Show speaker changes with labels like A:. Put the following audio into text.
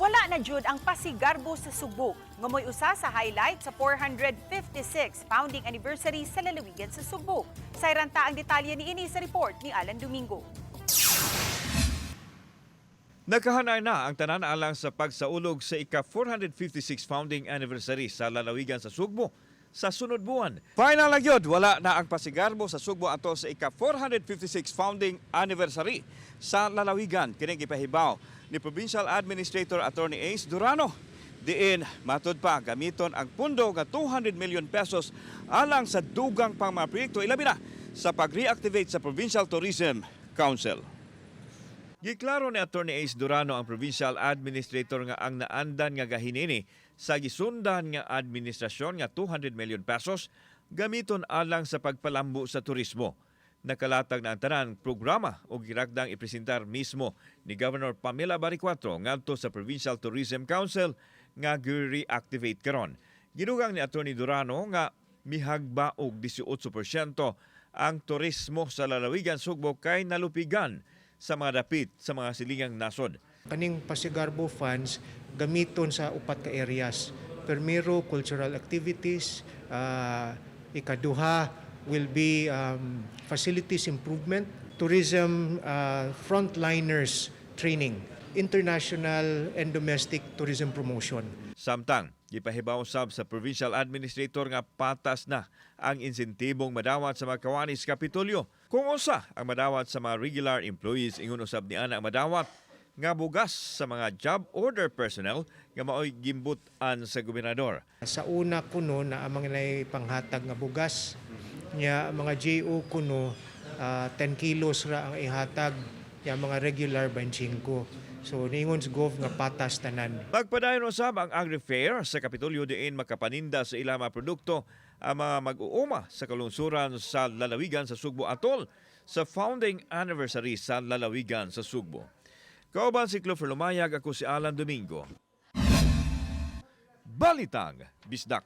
A: Wala na jud ang pasigarbo sa Sugbo, nga mo'y usa sa highlight sa 456 founding anniversary sa lalawigan sa Sugbo. Sayran ta ang detalye niini sa report ni Alan Domingo.
B: Nakahanay na ang tanan alang sa pagsaulog sa ika-456 founding anniversary sa lalawigan sa Sugbo sa sunod buwan. Final na gyud, wala na ang pasigarbo sa Sugbo ato sa ika-456 founding anniversary sa lalawigan. Kini gipahibaw ni Provincial Administrator Attorney Ace Durano. Diin matud pa gamiton ang pundo nga 200 million pesos alang sa dugang pang mga proyekto, ilabi na sa pag-reactivate sa Provincial Tourism Council. Giklaro ni Attorney Ace Durano, ang Provincial Administrator, nga ang naandan nga gahinini sa gisundan nga administrasyon nga 200 million pesos gamiton alang sa pagpalambo sa turismo. Nakalatag na ang tanan programa o girakdang ipresentar mismo ni Governor Pamela Baricuatro ngadto sa Provincial Tourism Council nga gi-reactivate karon. Gidugang ni Attorney Durano nga mihagba og 18% ang turismo sa lalawigan Sugbo kay nalupigan sa mga dapit sa mga silingang nasod.
C: Kaning Pasigarbo funds gamiton sa upat ka areas. Primero, cultural activities, ikaduha will be facilities improvement, tourism frontliners training, international and domestic tourism promotion.
B: Samtang, gipahibaw sab sa Provincial Administrator nga patas na ang insentibong madawat sa mga kawani sa Kapitolyo. Kung usa ang madawat sa mga regular employees, ingon usab ni ana ang madawat nga bugas sa mga job order personnel nga maoy gimbut-an sa gobernador.
C: Sa una kuno na ang mga nay panghatag nga bugas nya, ang mga JO kuno 10 kilos ra ang ihatag nya, ang mga regular 25. So niingon sa Gov nga patas tanan.
B: Magpadayon usab ang Agri Fair sa Kapitolyo diin makapaninda sa ilang mga produkto ang mga mag-uuma sa kalungsuran sa lalawigan sa Sugbo atol sa founding anniversary sa lalawigan sa Sugbo. Kauban si Clover Lumayag, ako si Alan Domingo. Balitang Bisdak.